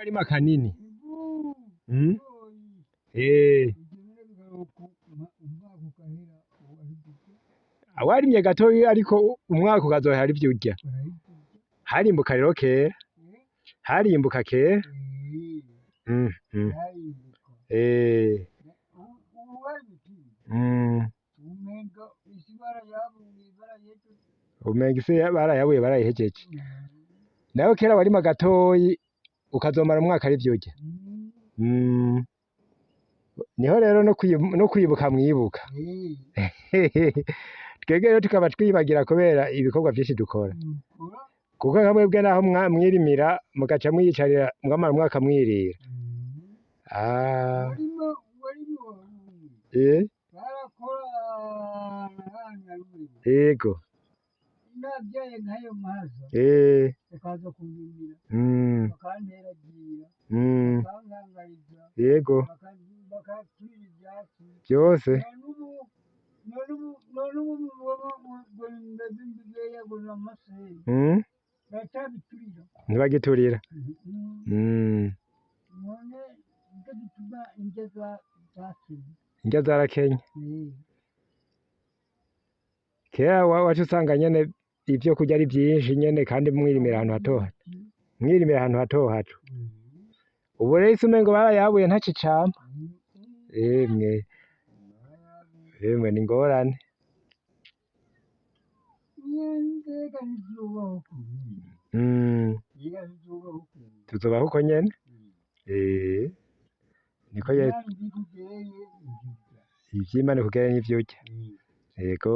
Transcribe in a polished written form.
Akarima kanini. Mm. Eh. Warimye gatoyi ariko umwaka ukazohera arivyo urya. Harimbuka rero kera. Harimbuka kera. Mm. Mm. Eh. Mm. Umenga isi barayabuye barayihejeje. Nayo kera warima gatoyi ukazomara umwaka arivyo urya. Mm. Niho rero no kwibuka mwibuka. Twebwe rero tukaba twibagira kubera ibikorwa vyinshi dukora. Kuko nka mwebwe naho mwirimira mugaca mwiyicarira mukamara umwaka mwirira. Ah. Eh. Yego. Eh. Mm. Mm. Yego. Vyose. Mm. Ntibagiturira. Mm. Indya zarakenye. Kera waca usanga nyene ivyo kurya ari vyinshi nyene kandi mwirimira ahantu hato hato. Mwirimira ahantu hato hato. Ubu rero isi umengo barayabuye ntacicama. Emwe. Emwe ni ingorane. Mm. Tuzobaho uko nyene. Eh. Niko ivy'Imana ikugirira n'ivyo urya. Yego.